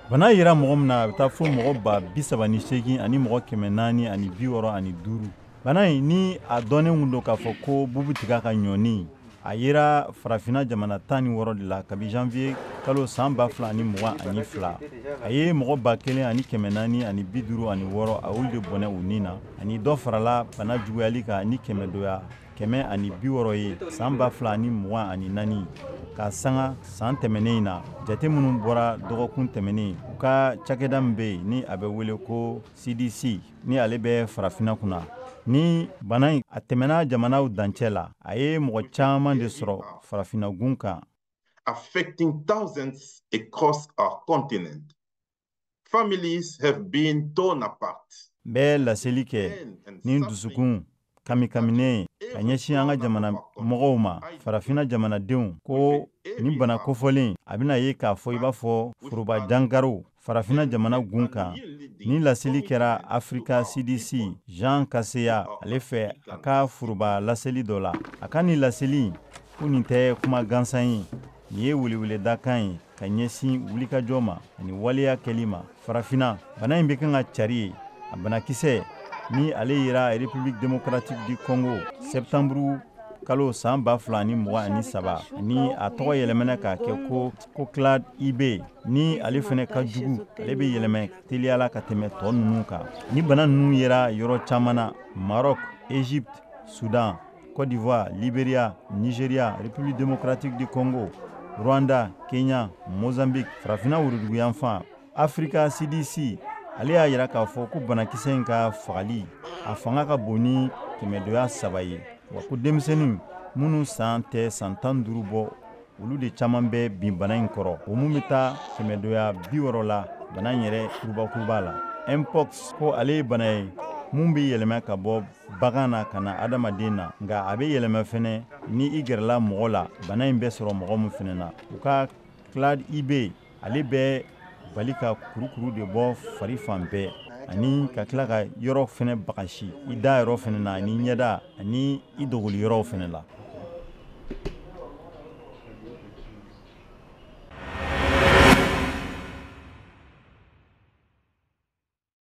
Bana yera mɔgɔ min na, a bɛ taa fo mɔgɔ 38 000 ani mɔgɔ 465. Bana in, ni a dɔnnen kun don k'a fɔ ko bubu tiga ka ɲɔni, a yera Farafina jamana 16 de la kabi janvier kalo san 2022. A ye mɔgɔ 1456, a y'olu de bɔnɛ u ni na, ani dɔ farala bana juguyali kan ni kɛmɛdoya 160 ye san 2024 ka sanga san tɛmɛnen in na. Jate minnu bɔra dɔgɔkun tɛmɛnen, u ka cakɛda min bɛ yen ni a bɛ wele ko CDC, ni ale bɛ Farafina kunna, ni bana in a tɛmɛna jamanaw dancɛ la, a ye mɔgɔ caman de sɔrɔ Farafinagun kan. Affecting thousands across our continent. Families have been torn apart. N bɛ laseli kɛ ni dusukun kamikaminen ye ka ɲɛsin an ka jamana mɔgɔw ma, Farafina jamanadenw, ko ni bana kofɔlen a bɛna ye k'a fɔ i b'a fɔ foroba jankaro Farafina jamana gun kan. Ni laseli kɛra Afrika CDC Jean Kaseya ale fɛ a ka foroba laseli dɔ la. A ka nin laseli ko nin tɛ kuma gansan ye, nin ye weleweledakan ye ka ɲɛsin wulikajɔ ma ani waleya kɛli ma Farafina. Bana in bɛ kan ka cari ye. A banakisɛ ni ale yera République démocratique du Congo septembre kalo san 2023, ni a tɔgɔ yɛlɛmɛnɛ k'a kɛ ko clade IB, ni ale fɛnɛ ka jugu, ale bɛ yɛlɛmɛ teliya la ka tɛmɛ tɔ ninnu kan. Ni bana ninnu yera yɔrɔ caman na: Maroc, Égypte, Soudan, Côte d'Ivoire, Libéria, Nigeria, République démocratique du Congo, Rwanda, Kenya, Mozambique, Farafina woroduguyanfan. Afrika CDC ale y'a yira k'a fɔ ko banakisɛ in ka fagali a fanga ka bon ni kɛmɛdoya 3 ye, wa ko denmisɛnnin minnu san tɛ san 15 bɔ, olu de caman bɛ bin bana in kɔrɔ, o mun bɛ taa kɛmɛdoya 60 la bana in yɛrɛ kurubakuruba la. Mpox ko ale ye bana ye mun bɛ yɛlɛmɛ ka bɔ bagan na ka na adamaden na, nka a bɛ yɛlɛmɛ fɛnɛ ni i gɛrɛla mɔgɔ la bana in bɛ sɔrɔ mɔgɔ min fɛnɛ na. U ka clade IB ale bɛ bali ka kurukuru de bɔ fari fan bɛɛ, ani ka tila ka yɔrɔ fɛnɛ bagasi, i da yɔrɔ fɛnɛ na, ani ɲɛda, ani i dogoli yɔrɔw fɛnɛ la.